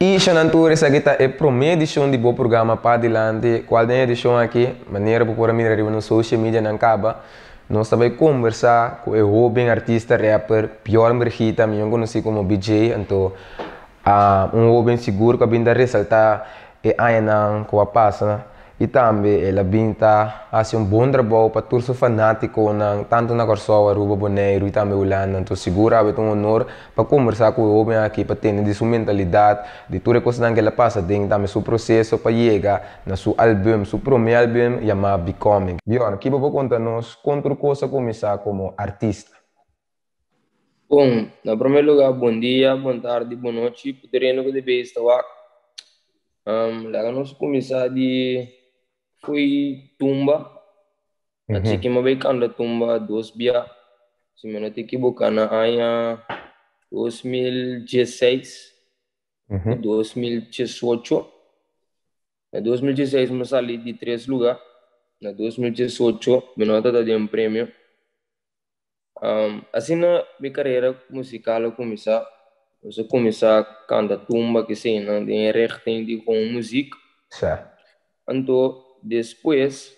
I shonan tur, esaki ta e promé edishon di bo programa Padilanti, kual den e edishon aki, manera bo por a mira riba nos social medianan kaba, nos ta bai kombersá ku e hóben artista rapper Bjorn Brigitha, mihó konosí komo BJ. Anto un hóben sigur ku a bin ta resaltá e añanan ku a pasa i tambe el a bin ta hasi un bon trabou pa tur su fanátikonan tantu na Kòrsou, Aruba, Boneiru i tambe Hulanda. Anto sigur awe ta un honor pa kombersá ku e hóben aki pa tende di su mentalidat, di tur e kosnan ku el a pasa den tambe su proseso pa yega na su album, su promé album yamá Becoming. Bjorn, ki bo por konta nos kon tur kos a kuminsá komo artista? Bon, na promé lugá bon dia, bon tardi, bon nochi pa tur hende ku ta bes ta wak. Laga nos kuminsá di fo'i tumba. Na chiki mi a bai kanta tumba dos bia, si mi no ta ekiboká na aña 2016 ku 2018. Na 2016 mi sali di tres lugá, na 2018 mi no tabata den premio. Asina mi karera musikal a kuminsá. Nos a kuminsá kanta tumba keseinan den e richting di gewoon muzik. Anto despues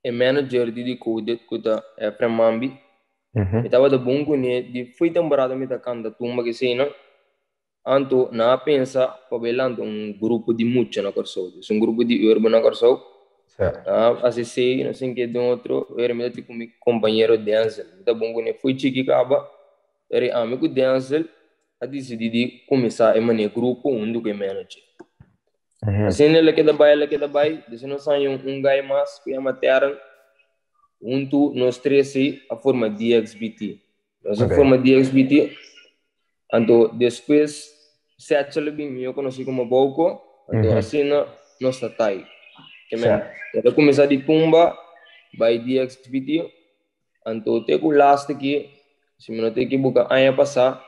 e manager di Decoded ku ta Efrem Mambi, mi tabata bon kuné di fo'i temporada mi ta kanta tumba keseinan. Anto nan a pensa pa bai lanta un grupo di mucha na Kòrsou, dus un grupo di urban na Kòrsou. Nan a hasi esei, nos tin ke den otro, ora mi ta tin ku mi kompañero Denzel. Mi ta bon kuné fo'i chiki kaba, pero ami ku Denzel a disidí di kuminsá e manera grupo huntu ku e manager. Asina el a keda bai, el a keda bai, despues nos haña un guy mas ku yama Terren, huntu nos tres ei a forma DXBT. Nos a forma DXBT, anto despues Satchel a bin, mihó konosí komo Bouko, anto asina nos ta tai. Ke men, nos a kuminsá di tumba bai DXBT, anto te ku last aki, si mi no ta ekiboká aña pasá,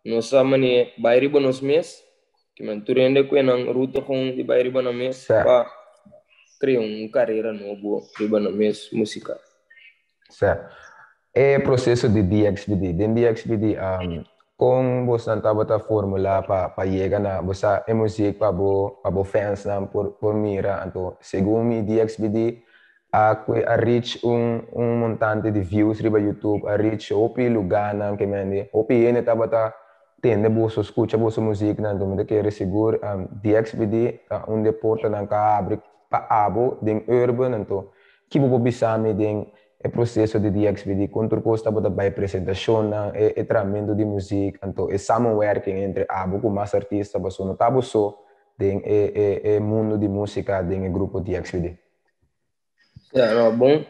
nos a manera bai riba nos mes, ke men tur hende ku e nan ruta kon di bai riba nan mes pa krea un karera nobo riba nan mes musikal. E proseso di DXBD. Den DXBD, kon bosnan tabata formulá pa pa yega na bo sa e muzik pa bo pa bo fansnan por por mira? Anto segun mi DXBD a kue a reach un un montante di views riba YouTube, a reach hopi lugánan ke mende hopi hende tabata tende boso, skucha boso muziknan. Anto mi ta kere sigur DXBD ta un di e portanan ku a habri pa abo den urban. Anto ki bo por bisa mi den E proseso di DXBD, kon tur kos tabata bai, presentashonnan, e e trahamentu di muzik, anto e samenwerking entre abo ku mas artista, pasobra no ta abo so den e e e mundu di musika den e grupo DXBD. Ja, no, bon.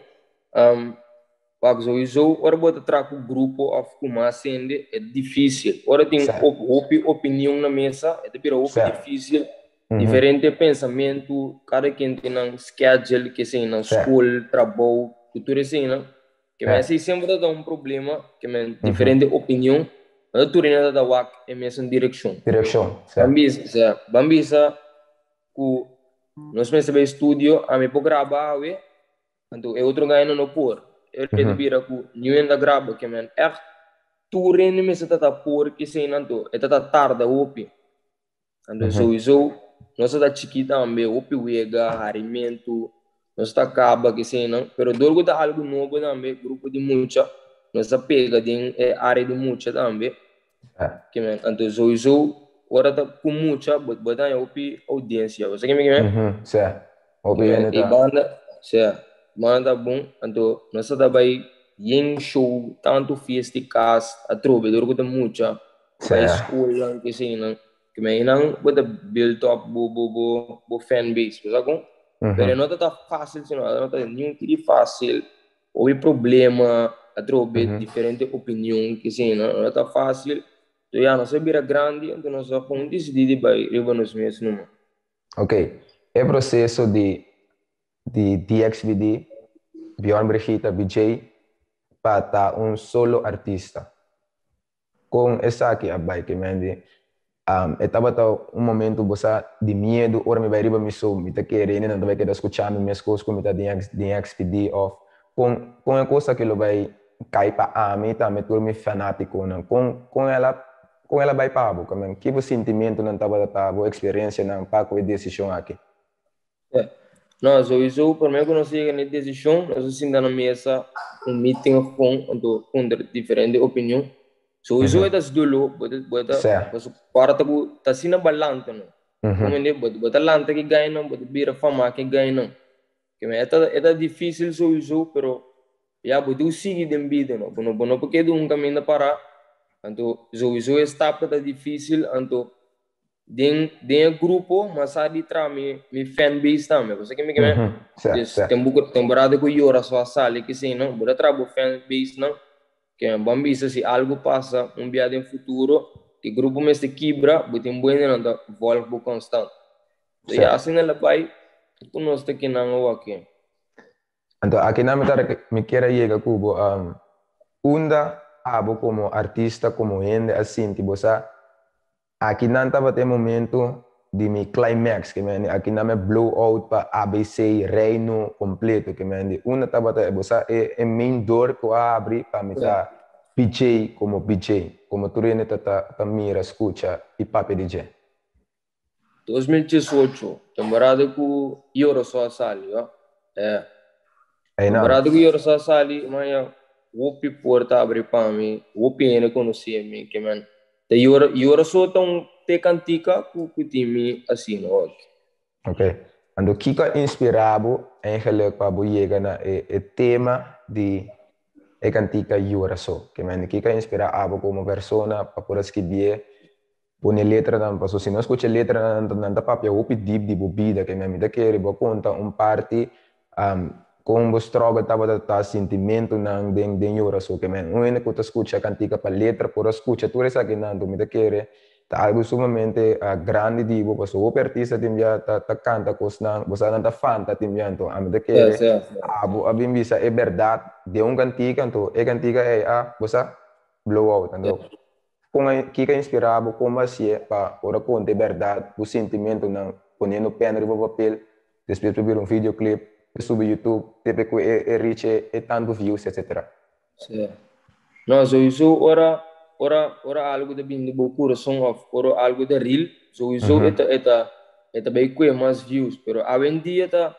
Wak, sowieso ora bo ta traha ku grupo òf ku mas hende e difísil. Ora tin hopi opinion na mesa e ta bira hopi difísil. Diferente pensamentu, kada ken tin nan schedule, ke esei nan skol, trabou, ku tur eseinan. Ke men esei semper ta ta un problema, ke men diferente opinion, no ta tur hende ta ta wak e mesun direkshon. Direkshon, sa. Ban bisa, sa, ban bisa ku nos mester bai studio, ami por graba awe, anto e otro gainan no por. E ta bira ku niun hende ta graba, ke men ègt tur hende mester ta ta por ke eseinan, anto e ta ta tarda hopi. Anto sowieso nos ta chiki tambe, hopi wega, harimentu, nos ta kaba keseinan, pero dor ku ta algu nobo tambe, grupo di mucha, nos ta pega den e área di mucha tambe. Ke men, anto sowieso ora ta ku mucha bo bo ta haña hopi oudiensia, bo sa ke mi ke men? Sè, hopi hende ta. E banda, sè, banda ta bon, anto nos ta bai yen show, tantu fiesta di kas atrobe dor ku ta mucha. Bai skolnan ke eseinan. Ke men einan bo ta build up bo bo bo bo fan base, bo sa kon? Pero e no ta ta fácil sino, e no ta niun tiki fácil. Hopi problema, atrobe diferente opinion ke eseinan, no ta ta fácil. So ya, nos a bira grandi, anto nos a kon disidí di bai riba nos mes numa. Ok, e proseso di di DXBD, Bjorn Brigitha, BJ, pa ta un solo artista. Kon esaki a bai? Ke men di, E tabata un momentu bo sa di miedu ora mi bai riba mi so, mi ta kere hende nan ta bai keda skucha mi meskos ku mi ta den XPD òf kon kon e kos aki lo bai kai pa ami tambe tur mi fanatikonan? Kon kon el a Kon el a bai pa bo? Kamen, ki bo sintimentunan tabata ta, bo eksperensianan pa ku e desishon aki? Yeah. No, sowieso, promé ku nos yega na e desishon, nos a sinta na mesa, un meeting gewoon, anto puntra diferente opinion. Sowieso e ta doló, bo ta, bo ta, pasobra ora ta ku ta asina balanta no. Como ende, bo, bo ta lanta ki gainan, bo ta bira fama ki gainan. Ke men, e ta, e ta difícil sowieso, pero ya bo tin ku sigui den bida no. Bo no, bo no por keda un kaminda pará, anto sowieso e stap ta difícil, anto Den den e grupo mas sa di tra mi mi fan base tambe. Bo sa ke mi ke men? Dus ten buku temporada ku yora so a sali kisei no, bo ta tra bo fan base nan. Ke ban bisa si algu pasa un bia den futuro, e grupo mester kibra, bo tin buendenan ta volg bo konstant. So ya asina la bai ku nos ta kinan awaki. Anto akinan mi ta mi kier a yega ku bo unda abo komo artista komo hende a sinti bo sa Akinan tabata e momento di mi climax, ke mende akinan mi a blow out pa ABC Reino completo, ke mende unda tabata e bo sa e e main door ku a habri pa mi ta PJ komo PJ, komo tur hende ta ta ta mira, skucha i papia di dje. 2018, temporada ku Yoro so a sali, yo. Eh. Einan. Temporada ku Yoro so a sali, maya hopi porta abri pa mi, hopi hende konosé mi, ke men Ta yora, yora so ta un te kantika ku ku tin mi asina ok. Ok. Anto kiko a inspirá bo eigenlijk pa bo yega na e e tema di e kantika Yora So? Ke mende kiko a inspirá abo komo persona pa por a skibié, pone letranan? Pasobra si nos skucha letranan nan ta papia hopi dip di bo bida. Ke mende mi ta kere bo a konta un parti Kon bo struggle tabata ta sintimentunan den den yora so ke men un hende ku ta skucha kantika pa letra por a skucha tur esakinan mi ta kere ta algu sumamente grandi di bo pasobra hopi artista tin bia ta ta kanta kosnan bo sa nan ta fanta tin bia anto ami ta kere abo a bin bisa e bèrdat den un kantika anto e kantika ei a bo sa blow out anto kon a kiko a inspira bo kon bo hasié pa ora konta e bèrdat bo sintimentunan poniendo pèn riba papel Despues por bira un videoclip, por subi YouTube, tepe cu e reach e tanto views etc. Sí. No, sowieso ora ora ora algo ta bin di bo curason of ora algo ta real, sowieso e ta e ta e ta bay cue mas views, pero awendia ta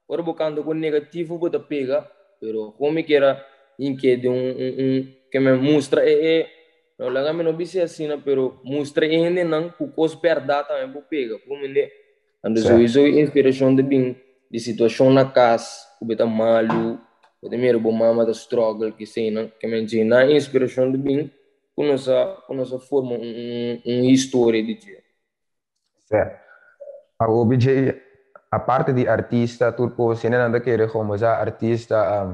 ora bo canta cu negativo bo ta pega, pero como mi kier a hinke den un un un ke men mustra e e no laga mi no bisa asina pero mustra e hendenan cu cos berdad tambe por pega, por mende. Anto sowieso e inspiracion ta bin di situacion na cas cu bo ta malu, bo ta mira bo mama ta struggle kiseinan. Ke men dje nan inspiracion ta bin cu nos a cu nos a forma un un un historia di dje. Sè. Awor BJ, aparte di artista tur cos, hendenan ta kere como sa artista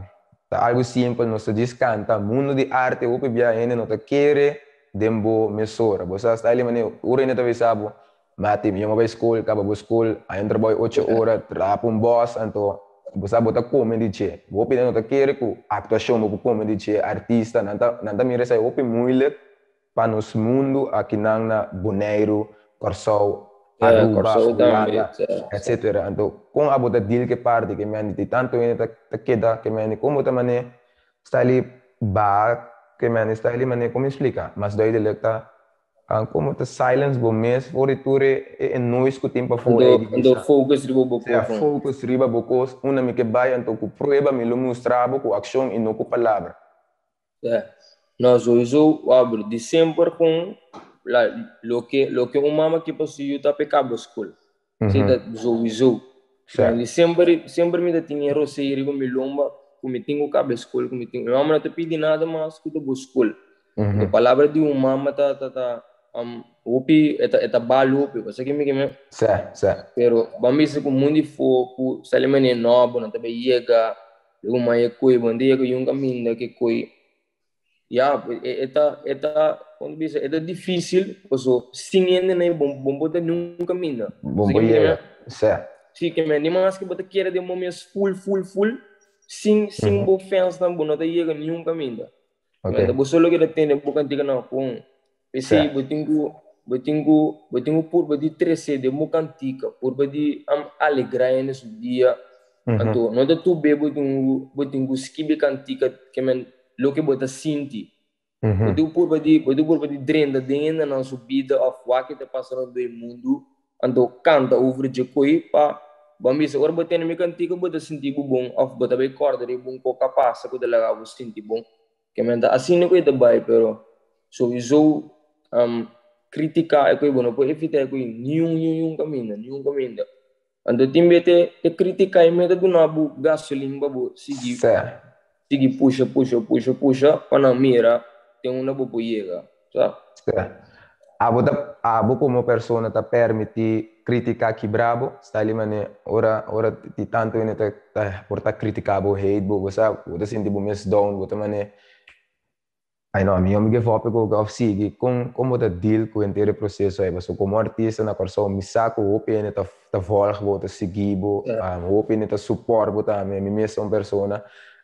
ta algo simpel, nos ta djis canta. Mundo di arte hopi bia hende no ta kere den bo mesora. Bo sa style manera ora hende ta bisa bo, Mati, mi yama bai skol, kaba bo skol, a entra bai ocho ora, traha pa un bòs, anto bo sa bo ta kome di dje. Hopi nan no ta kere ku aktuashon bo por kome di dje, artista, nan ta nan ta mira esei hopi muilik pa nos mundu akinan na Boneiru, Kòrsou, Aruba, Hulanda, etsetera. Anto kon abo ta deal ku e parti ke mende di tantu hende ta ta keda ke mende, kon bo ta manera sta li baha ke mende sta li manera, kon mi splika? Mas duidelik ta Como ta silence bo mes for di tur e noise cu tin pafó ey di bisa. Anto focus riba bo cos. Focus riba bo cos, unda mi ke bay anto cu prueba mi lo mustra bo cu accion y no cu palabra. Yeah. No, sowieso, wabro, di semper con la, loke, loke un mama ke pa su yu ta pe caba school. Si ta sowieso. Di semper, semper mi ta tin e rosei riba mi lomba cu mi tin cu caba school, cu mi tin, mi mama no ta pidi nada mas cu ta bo school. E palabra di un mama ta ta ta hopi e ta e ta bal hopi, bo sa ke mi ke men? Sa, sa. Pero ban bisa ku mundu fo ku sali manera nobo nan ta bai yega, luego mai e koi, bo no ta yega yun kaminda ke koi. Ya, e ta e ta kon ta bisa e ta difisil paso sin hende nan bo bo no por ta niun kaminda. Bo no por yega, sa. Si, ke men dimas ke bo ta kere den bo mes full full full sin sin bo fans nan bo no ta yega niun kaminda. Okay. Bo solo keda tende bo kantika na kon. P'esei bo tin ku bo tin ku bo tin ku purba di trese den bo kantika, purba di alegrá hende su dia. Anto no ta tur be bo tin ku bo tin ku skibi kantika ke men loke bo ta sinti. Bo tin purba di, bo tin purba di drenta den hendenan su bida òf wak ke ta pasa rònt den mundu, anto kanta over dje koi pa bo a bisa ora bo tene mi kantika bo ta sinti bo bon òf bo ta bai kòrda riba un kos ku a pasa ku ta laga bo sinti bon. Ke men ta asina ku e ta bai pero souiso kritika e koi bo no por evita e koi niun niun kaminda niun kaminda. Anto tin be te te critica y meta duna bo gasolin pa bo sigui sigui pusha pusha pusha pusha pa nan mira te unda bo por yega sa. Abo ta abo como persona ta permiti critica kibra bo? Sta li mane ora ora di tanto hende ta ta por ta critica bo hate bo bo sa bo ta sinti bo mes down bo ta mane Ai no, mi mi give up ku of sigui. Kon kon bo ta deal ku henter e proseso ei? Pasobra komo artista na Kòrsou mi sa ku hopi hende ta ta vòlg bo, ta sigui bo, hopi hende ta support bo tambe. Mi mes ta un persona,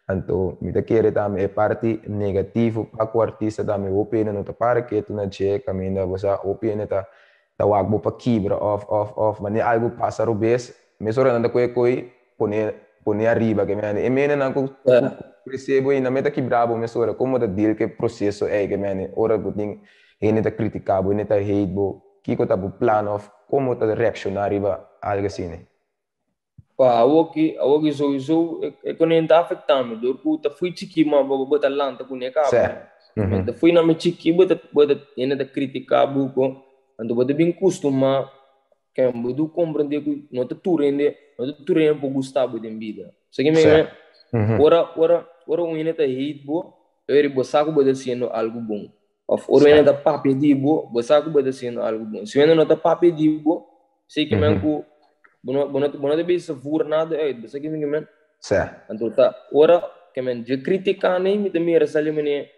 anto mi ta kere tambe e parti negativo pa ku artista tambe hopi hende no ta para ketu na dje kaminda bo sa hopi hende ta ta wak bo pa kibra òf òf òf manera algu pasa robes mesora nan ta kohe koe pone pone ariba ke mende e mendenan ku ku rese bo ainda meta kibra bo mesora komo ta deal ku e proseso ei ke mende ora bo tin hende ta kritika bo hende ta hate bo kiko ta bo plan òf komo ta reakshona riba algu asina. Pa awoki awoki souiso e kone ta afekta mi dor ku ta fui chiki ma bo bo ta lanta kuné kaba ta fui na mi chiki bo ta bo ta hende ta kritika bo ko anto bo ta bin kustuma Ken bo du comprende ku no ta tur hende, no ta tur hende por gusta bo den bida. Sa ke mi Sa. Ora, ora, ora un hende ta hate bo, eri bo sa ku bo ta haciendo algu bon. Of ora un hende ta papia di bo, bo sa ku bo ta haciendo algu bon. Si un hende no ta papia di bo, sa ke men ku bo no, bo no, bo no ta bisa voer nada uit. Bo sa ke mi ke men? Sa. Anto ta ora ke men dje critica nei, mi ta mira sali mane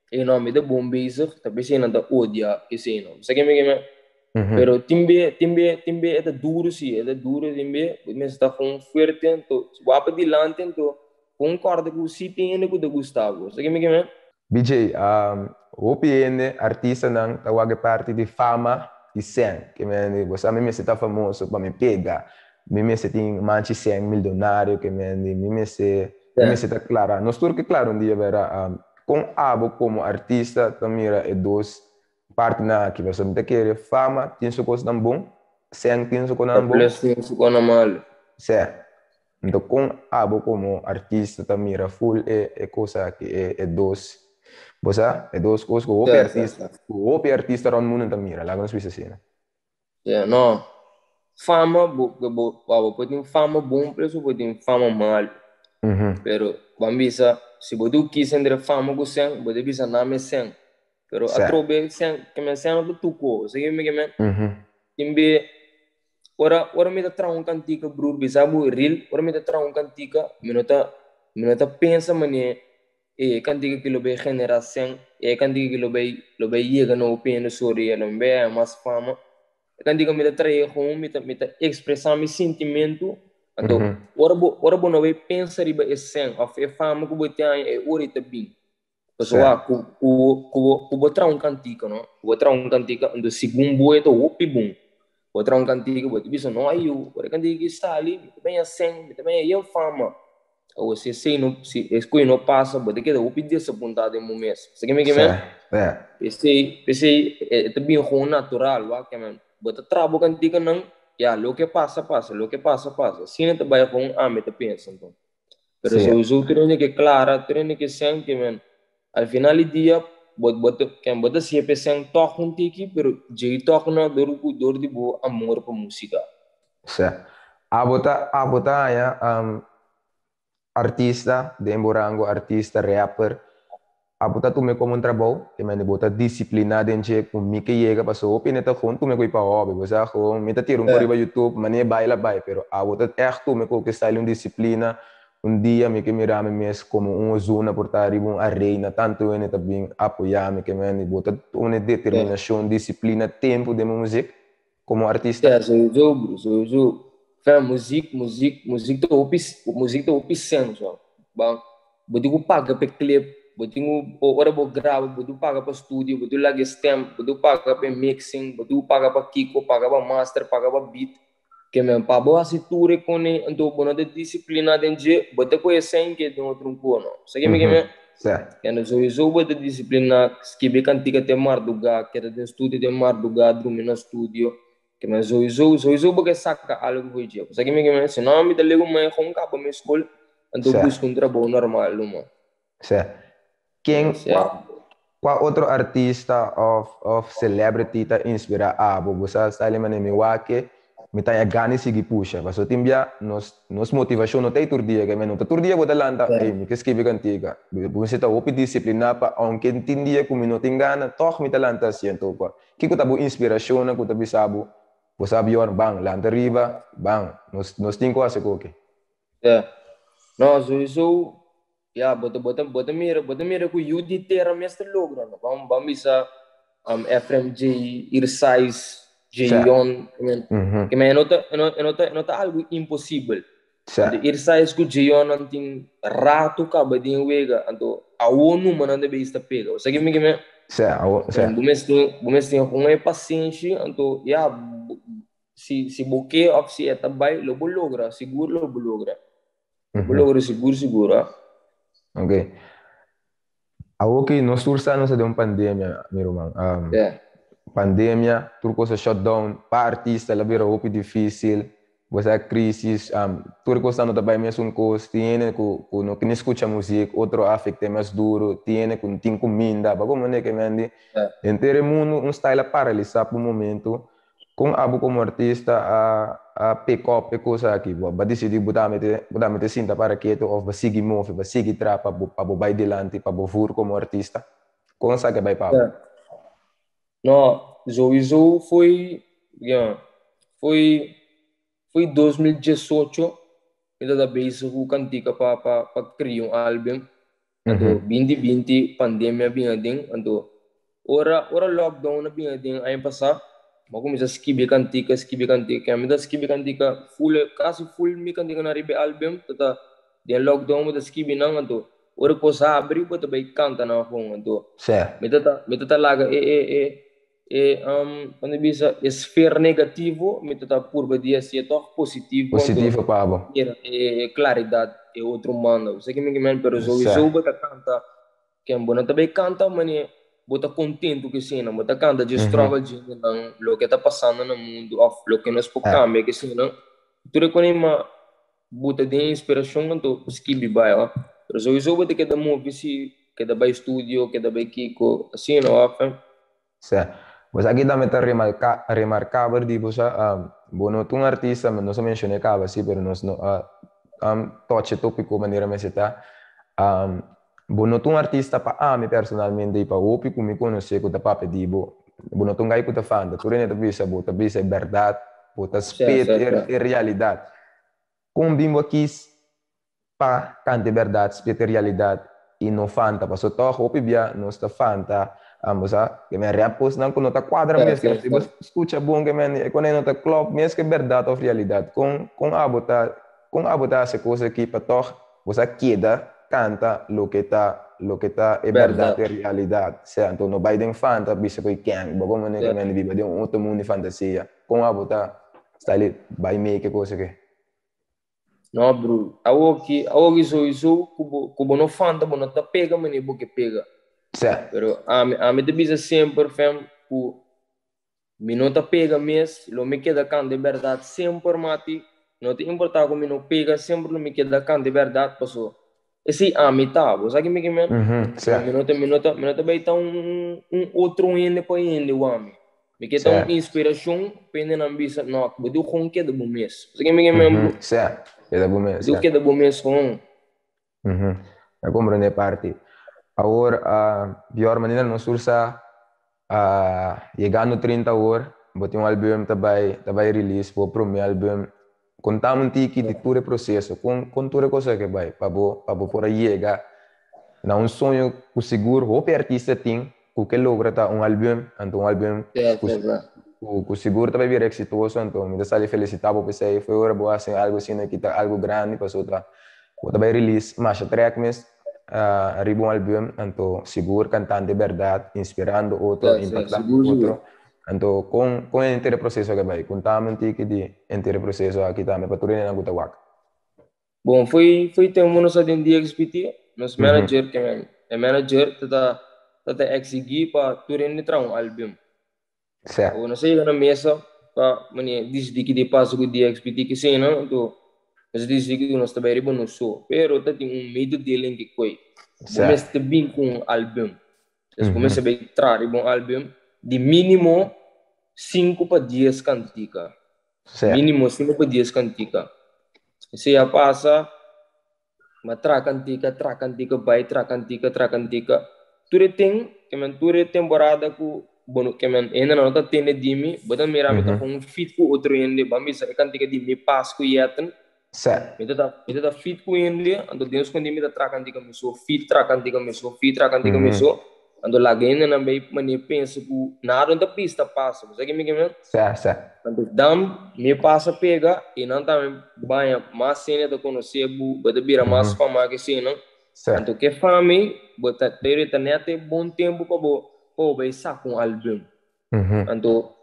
E no, mi ta bon bezig, ta p'esei nan ta odia esei no. Sa ke mi ke men? Pero tin be, tin be, tin be e ta duru si, e ta duru tin be, bo mester ta gewoon fuerte anto, wak padilanti anto, gewoon kòrda ku si tin hende ku ta gusta bo. Sa ke mi ke men? BJ, hopi hende, artistanan, ta wak e parti di fama i sèn. Ke men, bo sa mi mester ta famoso pa mi pega, mi mester tin manchi sèn mildonario, ke men, mi mester, mi mester ta klara. Nos tur ke klara un dia, bera. Kon abo komo artista ta mira e dos partinan aki? Pasobra mi ta kere fama tin su kosnan bon, sèn tin su konan bon. Plus tin su konan malu. Sè. Nto kon abo komo artista ta mira ful e e kos aki, e e dos, bo sa, e dos kos ku hopi artista, ku hopi artista rònt mundu ta mira, laga nos bisa asina. Sè, no. Fama, bo, bo, bo por tin fama bon, pero bo por tin fama malu. Pero, ban bisa, si bo tu kis entre fama ku sèn, bo ta bisa name sèn. Pero atrobe sèn, ke men sèn no ta tuko. Sa ke mi ke men? Tin be, ora, ora mi ta traha un kantika, brur, bisa bo real, ora mi ta traha un kantika, mi no ta, mi no ta pensa manera E kantika ki lo bai generá sen, e kantika ki lo bai lo bai yega na hopi hende sori, lo bai haña mas fama. E kantika mi ta trae gewoon mi ta mi ta ekspresá mi sintimentu. Anto ora bo ora bo no bai pensa riba e sen òf e fama ku bo tin haña e ora ei ta bin. Pasobra ku ku ku bo ku bo traha un kantika no, ku bo traha un kantika anto segun bo e ta hopi bon. Bo traha un kantika bo ta bisa no ayu ora e kantika ki sali mi ta bai haña sen, mi ta bai haña yen fama. Awo si esei no, si es koe no pasa, bo ta keda hopi desapuntá den bo mes. Sa ke mi ke men? P'esei, p'esei e ta bin gewoon natural, wak ke men. Bo ta traha bo kantikanan, ya, loke pasa, pasa, loke pasa, pasa. Asina ta bai gewoon ami ta pensa anto. Pero souso tur hende ke klara, tur hende ke sen ke men, al final di dia, bo, bo ta, ken bo ta siña p'e sen tòg un tiki, pero djei tòg no dor ku dor di bo amor pa musika. Sa. Abo ta abo ta haña artista den bo rango artista rapper abo ta tume komo un trabou ke mende bo ta disipliná den dje ku mi ke yega pasobra hopi hende ta gewoon tume ku pa hobby bo sa gewoon mi ta tira un ko riba youtube manera e bai la bai pero abo ta ègt tume ku ke style un disiplina un dia mi ke mira mi mes komo un Ozuna por ta riba un arena tantu hende ta bin apoyá mi ke mende bo ta pone determinashon disiplina tempu den bo muzik. Komo artista? Ja, sowieso bro, sowieso. Fam, muziek, muziek, muziek ta hopi, muziek ta hopi sen, so. Ba, bo tin ku paga pa e clip, bo tin ku, ora bo graba, bo tin ku paga pa studio, bo tin ku laga e stem, bo tin ku paga pa e mixing, bo tin ku paga pa kiko, paga pa master, paga pa beat. Ke men, pa bo hasi tur e kone, anto bo no ta disiplina den dje, bo ta kohe sen ke den otro un kono. Sa ke mi ke men? Kende sowieso bo ta disiplina, skibi kantika te mardugá, keda den studio te mardugá, drumi na studio. Ke men sowieso, sowieso bo ke saka algu for dje. Sa ke mi ke men, si no mi ta legu mai gewoon kaba mi skol, anto buska un trabou normal luma. Sa. Ken, kua, kua otro artista of of celebrity ta inspira abo? Bo sa style manera mi wak ke mi ta haña gana di sigui pusha. Pasobra tin bia nos nos motivashon no ta ei tur dia ke men no ta tur dia bo ta lanta, ey mi ke skibi kantika. Bo mester ta hopi disipliná pa aunke tin dia ku mi no tin gana tòg mi ta lanta hasié. Anto kua kiko ta bo inspirashonnan ku ta bisa bo, bo sa Bjorn ban lanta riba, ban nos nos tin ku hasi koke. Ya. No, sowieso Ya, bo ta, bo ta, bo ta mira, bo ta mira ku yu di tera mes ta logra, no? Ban, ban bisa Efrem J, Irsais, Sa. Jayon, I mean, Mhm. ke men e no ta, e no, e no ta, e no ta algu imposibel. Sa. Anto Irsais ku Jayon nan tin ratu kaba den wega, anto awo numa nan ta beis ta pega. Bo sa ke mi ke men? Sa, awo, sa. Bo mes tin, bo mes tin un e pasenshi, anto ya, bo, si, si bo ke òf si e ta bai, lo bo logra, sigur lo bo logra. Bo logra sigur sigur ah. Ok. Awor ki nos tur sa nos ta den un pandemia, mi ruman. Yeah. Pandemia, tur kos a shut down. Pa artista la bira hopi dificil. Bo sa crisis, tur e kosnan no ta bai mesun kos. Tin hende ku ku no kini skucha muzik, otro a afecte mas duro. Tin hende ku no tin kuminda. Bo komprende ke men di? Yeah. Henter e mundu un style a paralisa pa un momento. Kon abo komo artista a a pick up e kos aki? Bo a disidí bo ta mete bo ta mete sinta para ketu òf bo a sigui move, bo a sigui traha pa bo pa bo bai dilanti, pa bo vur komo artista? Kon esaki a bai pa abo? No, souiso foi, ja, foi foi 2018 mi tabata bezig ku kantika pa pa pa kria un album. Anto 2020 pandemia a bin aden, anto ora ora lockdown a bin aden aña pasá, mi a kuminsá skibi kantika, skibi kantika, mi ta skibi kantika full kasi full mi kantikanan riba e album ta ta den lockdown bo ta skibi nan, anto ora kos habri bo ta bai kanta nan afon, anto mi ta ta mi ta ta laga e e e E cuando mi bisa e sfera negativo, mi ta ta purba di hacié toch positivo. Positivo pa bo. Mira e claridad e otro manda. Bo sa ki mi ke men, pero sowieso bo ta canta, ken bo no ta bay canta mane bo ta contento ku esena, bo ta canta dje struggle djentenan, loke ta pasando na mundo of loke nos por cambia ku esena. Tur e kone ma bo ta den inspiracion anto skibi bay oh. Pero sowieso bo ta keda move si, keda bay studio, keda bay kiko, asina oh. Sa. Bo sa ki tambe ta remarca, remarcabel di bo sa, bo no ta un artista, nos a menciona e caba si, pero nos no a touch e topico manera mester ta. Bo no ta un artista pa ami personalmente y pa hopi cu mi conoce cu ta papia di bo. Bo no ta un guy cu ta fanta. Tur hende ta bisa bo ta bisa e berdad, bo ta spit e realidad. Con bin bo a kies pa canta e berdad, spit e realidad y no fanta. Paso toch hopi bia nos ta fanta, bo sa, ke men rap cosnan cu no ta cuadra mes, ke si bo scucha bon ke men e cone no ta klop mes ke berdad of realidad. Con con abo ta con abo ta haci cos aki pa toch bo sa keda canta loke ta loke ta e berdad, e realidad. Sea, anto no bay den fanta bisa cu e ken, bo como ke men biba den un otro mundo di fantasia. Con abo ta style bay make e cos aki? No bro, awoki, awoki sowieso ku bo, ku bo no fanta bo no ta pega manera bo ke pega. Sa. Pero ami, ami ta bisa semper fam ku mi no ta pega mes, lo mi keda kanta e bèrdat semper mati, no ta importa ku mi no pega semper lo mi keda kanta e bèrdat paso esei ami ta, bo sa ki mi ke men? Sa. Mi no ta, mi no ta, mi no ta bai ta un, un otro hende pa hende wami. Mi ke ta un inspirashon pa hendenan bisa, no, bo diu kon keda bo mes. Bo sa ke mi ke men, bro? Sa, keda bo mes. Diu keda bo mes kon. Mi a komprende e parti. Awor, Bjorn, manera nos tur sa, yegando 30 awor, bo tin un album ta bai, ta bai release, bo prome album. Kontami un tiki di tur e proseso, kon, kon tur e kos a ke bai pa bo, pa bo por a yega na un soño ku sigur hopi artista tin ku ke logra ta un album, anto un album ku ku sigur ta bai bira eksitoso, anto mi ta sali felisitá bo p'esei, foi ora bo hasi algu asina ki ta algu grandi pasobra bo ta bai release masha track mes riba un album, anto sigur kantante bèrdat, inspirando otro, impaktando otro. Anto kon kon henter e proseso aki a bai? Kontami un tiki di henter e proseso aki tambe pa tur hendenan ku ta wak. Bon, foi foi tempu nos a den DXBT, nos manager ke men. e manager ta ta ta exigí pa tur hende traha un album. Awor nos a yega na mesa pa mane disidí ki di pasa ku DXBT ki esei nan, anto nos a disidí ku nos ta bai riba nos so. Pero ta tin un mededeling ki koi. Bo mester bin ku un album. Entonces bo mester bai traha riba un album di mínimo 5 pa 10 kantika. Mínimo 5 pa 10 kantika. Esei a pasa, m'a traha kantika, traha kantika, bai traha kantika, traha kantika. Tur e ten, ke men tur e temporada ku bo no, ke men hende nan no ta tende di mi, bo ta mira mi ta pon un feat ku otro hende, ban bisa e kantika di Mi Pas ku Yetten. Mi ta feat ku hende, anto den skondí mi ta traha kantika mi so, feat traha kantika mi so, feat traha kantika mi so. Anto laga hendenan bai manera pensa ku nada no ta pista pasa. Bo sa ke mi ke men? Sa, sa. Anto dan mi pasa pega i nan tambe baña mas hende ta konosé bo, bo ta bira mas famá ke eseinan. Anto ke fama ei, bo ta pero ta nèt e bon tempu pa bo bai saka un album. Anto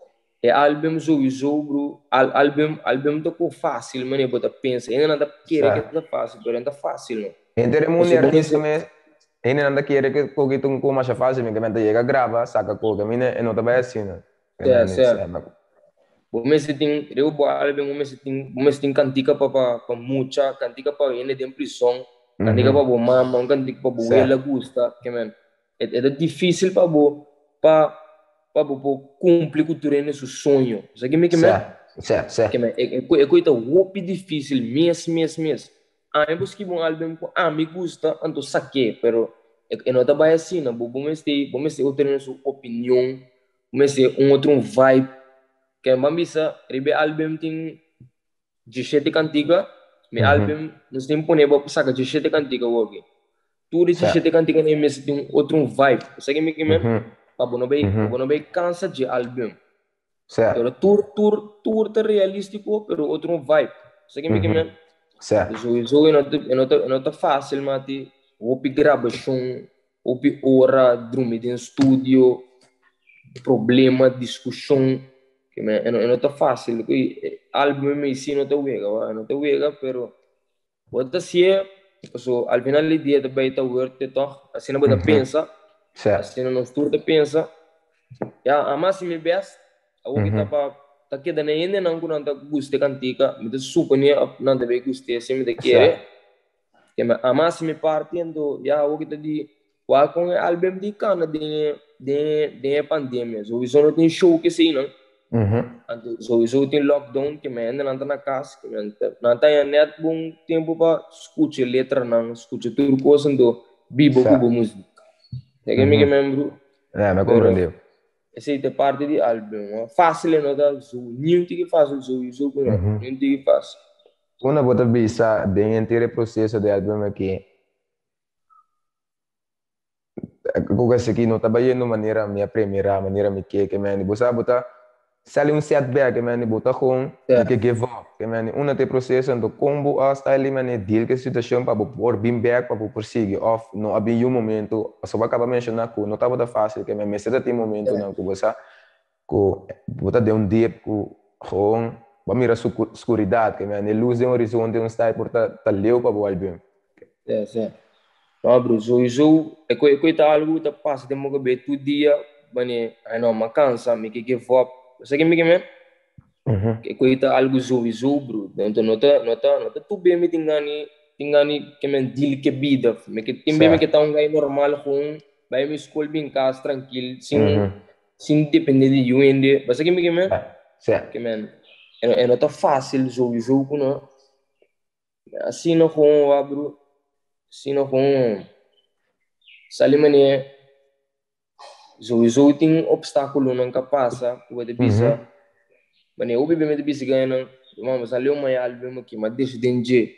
e album souiso bro, album ta ko fásil manera bo ta pensa. Hendenan ta kere ke ta fásil, pero no ta fásil no. Henter e mundo di artista mes, hendenan ta kere ke koki ta un ko masha fásil, mi ke men ta yega graba, saka koki, mi e no ta bai asina. Sa, sa. Bo mester tin, riba bo album bo mester tin kantika pa mucha, kantika pa hende den prison, kantika pa bo mama, un kantika pa bo wela gusta, ke men e ta difísil pa bo por kumpli ku tur hende su soño. Sa ke mi ke men? Sa, sa. Ke men e koi ta hopi difísil mes mes mes. Ami por skibi un album ku ami gusta, anto sak'é, pero e no ta bai asina. Bo mester otro hende su opinion, bo mester un otro un vibe. Ke ban bisa riba e album tin 17 kantika, mi album nos tin pone bo saka 17 kantika awoki. Tur e 17 kantika nan mester tin un otro un vibe. Sa ke mi ke men? Pa bo no bai kansa dje album. Pero tur ta realístiko, pero otro un vibe. Sa ke mi ke men? Sowieso e no ta fásil, mati. Hopi grabashon, hopi ora drumi den studio, problema, diskushon. Ke men e no ta fásil. Album mi si no ta wega, wa, e no ta wega, pero bo ta sié, so al final di dia ta bai ta worth it toch? Asina bo ta pensa, asina nos tur ta pensa. Ja, a hasi mi best, awor ki ta pa ta keda na hendenan ku nan ta gusta e kantika, mi ta suponé nan ta bai gust'é si mi ta kere. Ke men a hasi mi parti, anto ya awor ki ta di wak kon e album di kana den e pandemia. Sowieso no tin show ke eseinan. Anto sowieso tin lockdown, ke men hendenan ta na kas, ke men nan ta haña nèt bon tempu pa skucha letranan, skucha tur kos, anto biba ku bo músika. Sa ke mi ke men, bro? Ja, mi a komprendé. Esei ta parti di album. Fásil no ta niun tiki fásil sowieso ku no. Niun tiki fásil. Una bo ta bisa den henter e proseso di album aki, ku esaki no ta bayendo manera mi a premirá, manera mi ke, ke men bo sa bo ta sali un setback, ke men bo ta gewoon ke give up, ke men una ta e proseso, anto kon bo a style mane deal ku e situashon pa bo por bin bek, pa bo por sigui, òf no a bin yu momento, pasobra bo a kaba menshoná ku no tabata fásil, ke men mester ta tin momentonan ku bo sa ku bo ta den un dip ku gewoon bo a mira skuridat, ke men e lus den horizonte un style por ta leu pa bo album. Si. No, bro, sowieso, e koi ta algu ta pasa den bo kabes tur dia, mane, ai no, m'a kansa, mi ke give up. Sa ke mi ke men? E koi ta algu sowieso, bro. Anto no ta tur be mi tin gani ke men deal ke bida. Mi ke tin be mi ke ta un guy normal gewoon, bai mi skol, bin kas trankil, sin depende di yu hende. Bo sa ke mi ke men? Si. Ke men, e no ta fásil sowieso ku no. Asina gewoon wa, bro. Asina gewoon. Sali mane sowieso tin obstákulonan ka pasa ku bo ta bisa. Mane hopi be mi ta bisa gainan, mama sali un maya album aki, ma deixa den dje.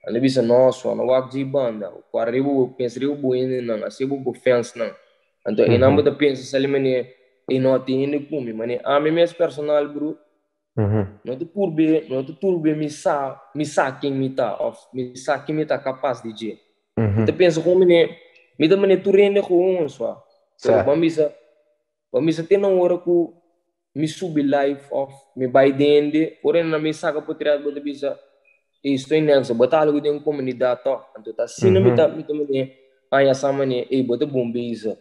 Anda bisa nosso, no wak dje banda. Ku arriba bo pensa riba bo hendenan, asina bo fans nan. Anto e nan bo ta pensa sali mane e no tin hende ku mi. Mane ami mes personal, bro. No ta turbe mi sa ken mi ta of mi sa ken mi ta kapas di dje. Mi ta pensa ku mane mi ta mane tur hende gewoon swa. Pero ban bisa te na ora ku mi subi live of mi bai den hende, ora na mi saka portret bo ta bisa e estoy nergens, bo ta algu den komunidat toch. Anto ta asina mi ta mane. Aña sa mane, ey, bo ta bon bezig.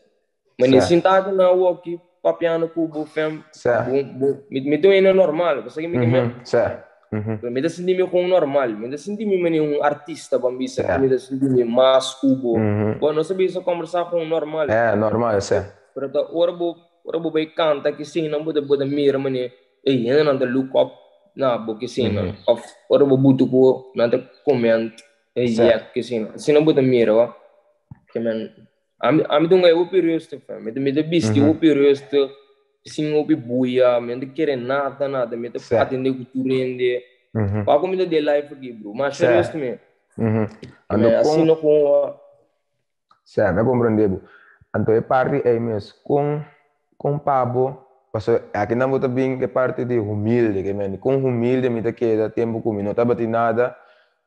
Mane, sinta aki na awoki, papiando ku bo fam, bo, bo, mi, mi ta un normal, bo sa ki mi ke men? Pero mi ta sinti mi kon normal, mi ta sinti mi mane un artista, ban bisa, mi ta sinti mi mas ku bo. Bo, nos ta bisa kombersá kon normal. Eh, normal, sè. Pero ta ora bo, ora bo bai kanta ki sin, bo ta, bo ta mira mane, ey, hendenan ta look up na bo ki sin, of ora bo butu ku nan ta comment. E yek ke sina. Sina bo ta mira wa. Ke men ami ami ta un gai hopi rustig fam. Mi ta mi ta bisti hopi rustig, sin hopi buya, mi no ta kere nada nada, mi ta atende ku tur hende. Wak mi ta den life aki bro, masha rustig mi. Ke men asina kon wa. Sè, mi a komprendé bo. Anto e parti ei mes, kon kon pa bo, pasobra akinan bo ta bin ku e parti di humilde, ke mende kon humilde mi ta keda tempu ku mi no tabatin nada,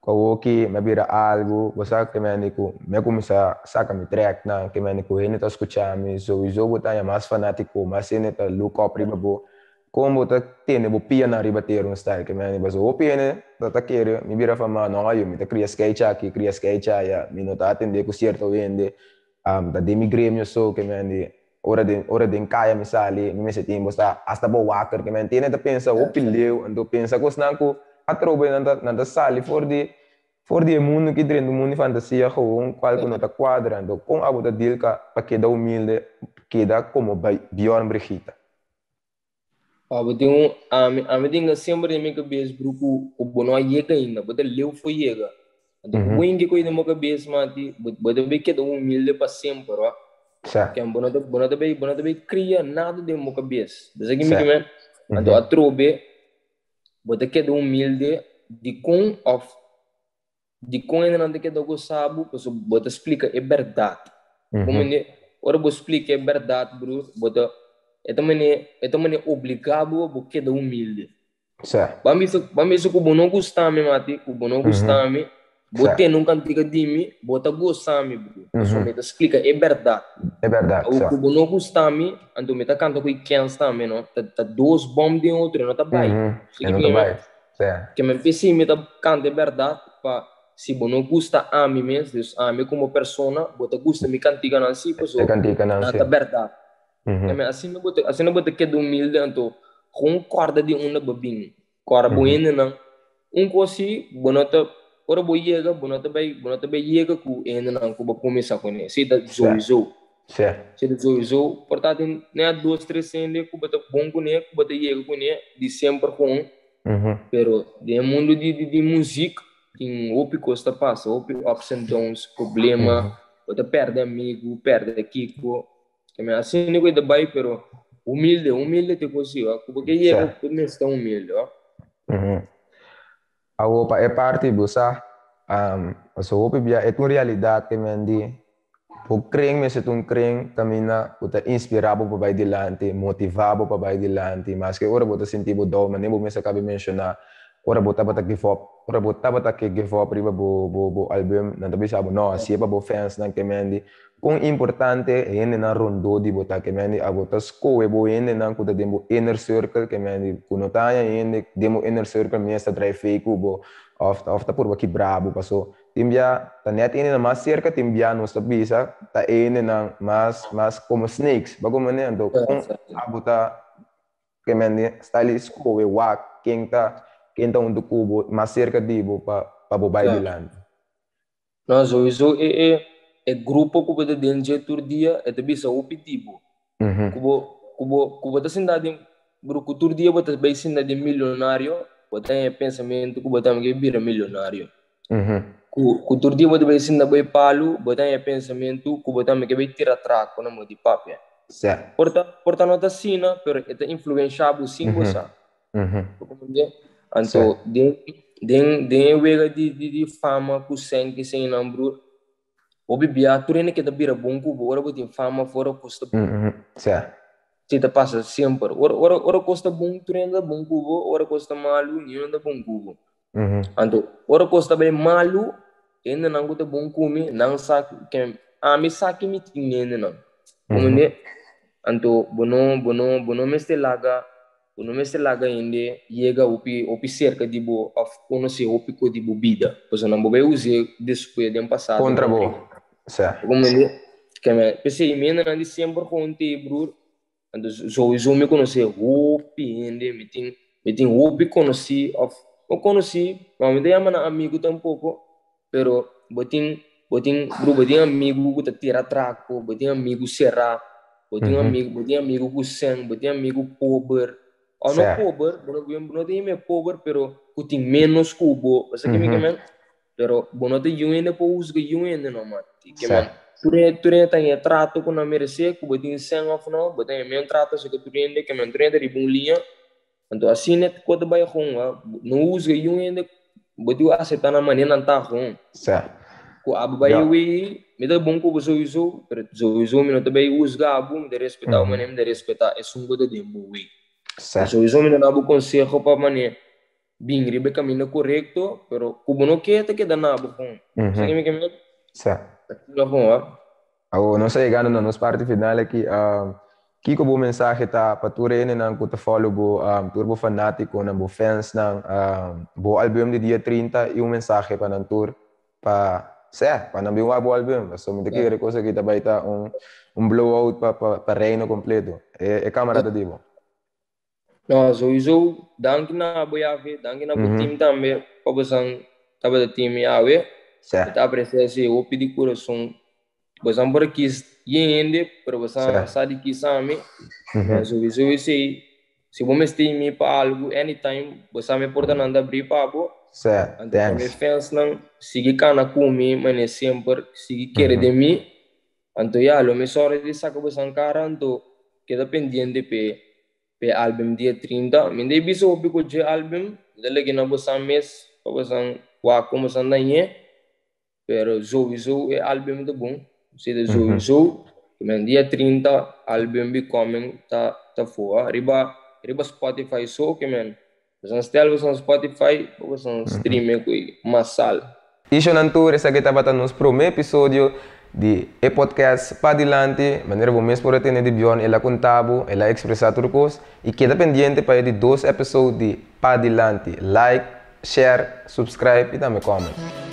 ku awoki mi a bira algu, bo sa ke mende ku mi a kuminsá saka mi trèknan, ke mende ku hende ta skucha mi, souiso bo ta haña mas fanátiko, mas hende ta look up riba bo. Kon bo ta tene bo pianan riba tera un style ke mende pasobra hopi hende ta ta kere mi bira fama no ayo mi ta kria skeicha aki kria skeicha aya mi no ta atende ku sierto hende ta den mi gremio so ke mende ora den ora den kaya mi sali mi mester tin bo sta hasta bo waker ke mende hende ta pensa hopi leu anto pensa kosnan ku atrobe nan ta nan ta sali for di for di e mundu ki drenta un mundu di fantasia gewoon kual ku no ta kuadra anto kon abo ta deal ka pa keda humilde keda komo Bjorn Brigita. Oh, bo tin un, ami, ami tin semper den mi kabes, bro, ku, ku bo no a yega ainda, bo ta leu for yega. Anto, ku bo inke koi den bo kabes, mati, bo, bo ta bay keda humilde pa semper, wa. Ken, bo no ta, bo no ta bay, bo no ta bay kria nada den bo kabes. Bo sa ki mi ke men? Anto, atrobe, bo ta keda humilde dikon òf Dikon hende nan ta keda gosa bo? Pasobra bo ta splika e bèrdat. Bo mende, ora bo splika e bèrdat, broer, bo ta, e ta mane, e ta mane obligá bo pa bo keda humilde. Ban bisa, ban bisa ku bo no gusta mi, mati, ku bo no gusta mi, bo tende un kantika di mi, bo ta gosa mi, broer, pasobra mi ta splika e bèrdat. E bèrdat, sa. Ku bo no gusta mi, anto mi ta kanta ku e kèns tambe, no? Ta, ta dos bòm den otro, e no ta bai. E no ta bai. Ke men p'esei mi ta kanta e bèrdat, pa si bo no gusta ami mes, dus ami komo persona, bo ta gusta mi kantikanan si, pasobra nan ta bèrdat. Ke men asina bo ta, asina bo ta keda humilde, anto gewoon kòrda di unda bo bin, kòrda bo hendenan. Un kos si, bo no ta, ora bo yega, bo no ta bai, bo no ta bai yega ku e hendenan ku bo kuminsá kuné, esei ta souiso. Esei ta souiso, por ta tin nèt dos, tres hende ku bo ta bon kuné, ku bo ta yega kuné di semper gewoon. Pero den e mundo di di di muzik tin hopi kos ta pasa, hopi ups and downs, problema, bo ta pèrdè amigu, pèrdè kiko. Asina ku e ta bai, pero humilde, humilde te kos si, ku bo ke yega bo mester ta humilde. Awor pa e parti bo sa, pasobra hopi bia e ta un realidat ke men di Bo kren mester ta un kren kaminda ku ta inspirá bo pa bai dilanti, motivá bo pa bai dilanti, maske ora bo ta sinti bo down, manera bo mes a kaba menshoná, ora bo tabata give up, ora bo tabata ke give up riba bo bo bo album, nan ta bisa bo, no, hasié pa bo fansnan ke mendi. Kon importante hendenan rondó di bo ta ke mendi, abo ta skohe bo hendenan ku ta den bo inner circle ke mendi, ku no ta haña hende den bo inner circle mes ta drai fei ku bo òf òf ta purba kibra bo, paso Tin bia ta net hendenan mas cerca, tin bia nos ta bisa ta e hendenan mas mas como snakes, bo comprende? Anto con abo ta ke men di style scohe wak ken ta ken ta hunto cu bo mas cerca di bo pa pa bo bay dilanti. No, souiso e e e grupo cu bo ta den dje tur dia e ta bisa hopi di bo. Ku bo ku bo ku bo ta sinta den bro ku tur dia bo ta bai sinta den milionario bo ta haña pensamentu ku bo tambe ke bira milionario. Ku ku tur dia bo ta bai sinta bai palu bo ta haña pensamentu ku bo tambe ke bai tira trako na mo di papia. Por ta por ta no ta asina pero e ta influensha bo sin bo sa. Bo comprende? Anto den den den e wega di di di fama ku sèn ki sènnan broer Hopi bia tur hende ke ta bira bon ku bo ora bo tin fama of ora kos ta bon. Si ta pasa semper. Ora ora ora kos ta bon tur hende ta bon ku bo, ora kos ta malu niun ta bon ku bo. Anto ora kos ta bai malu hendenan ku ta bon ku mi nan sa ke ami sa ke mi tin hendenan. Bo mende? Anto bo no bo no bo no mester laga Bo no mester laga hende yega hopi hopi serka di bo òf konosé hopi kos di bo bida, pasobra nan bo bai us'é despues den pasado Kontra bo. Comprende? Ke men, p'esei mi hendenan di semper gewoon te broer. Anto sowieso mi konosé hopi hende, mi tin mi tin hopi konosí òf no konosí, ma mi ta yama nan amigu tampoko, pero bo tin bo tin broer bo tin amigu ku ta tira trako, bo tin amigu será, bo tin amigu bo tin amigu ku sèn, bo tin amigu pober, òf no pober, bo no bo no ta yama pober pero ku tin ménos ku bo, bo sa ke mi ke men? Pero bo no ta yu hende por husga yu hende no man. Ke men tur hende tur hende ta haña trato ku nan meresé, ku bo tin sèn òf no, bo ta haña men trato así ku tur hende, ke men tur hende ta riba un liña. Anto asina e kos ta bai agon, no husga yu hende, bo tin ku aseptá nan manera nan ta agon. Ku abo bai away, mi ta bon ku bo souiso, pero souiso mi no ta bai husga bo, mi ta respetá bo manera mi ta respetá esun ku ta den bo way. Souiso mi ta duna bo konseho pa manera Bin riba e kaminda korekto, pero ku bo no ke ta keda na bo kon. Sa ke mi ke meen? Sa. Ta keda kon, wa. Awor, nos a yegando na nos parti final aki. Kiko bo mensahe ta pa tur hendenan ku ta follow bo, tur bo fanatikonan, bo fansnan, bo album di dia 30 i un mensahe pa nan tur pa, sè, pa nan bin wak bo album. Pasobra mi ta kere kos aki ta bai ta un un blowout pa pa reino kompleto. E kamera ta di bo. No, sowieso danki na bo Yahvé, danki na bo team tambe pa bosan tabata tin mi awe. Mi ta aprecia esei hopi di kurason. Bosan por a kis yen hende, pero bosan sa di kis ami. Sowieso esei, si bo mester mi pa algu anytime, bo sa mi portanan ta abri pa bo. Anto pa mi fansnan, sigui kana ku mi manera semper, sigui kere den mi. Anto ya, lo mi sòru di saka bosan kara, anto keda pendiente p'e p'e album dia 30. Mi ta bisa hopi ku dje album, mi ta legi na bosan mes pa bosan wak kon bosan ta ñe, pero souiso e album ta bon, si ta souiso, men dia 30 album Becoming ta ta foa riba riba Spotify so ke men bosan stel bosan Spotify pa bosan stream e ku masal. Ishonan tur, esaki tabata nos prome episodio di e podcast Padilanti. Manera bo mes por a tende di Bjorn, el a conta bo, el a expresa tur cos. Y keda pendiente pa e di dos episode di Padilanti. Like, share, subscribe y tambe comment.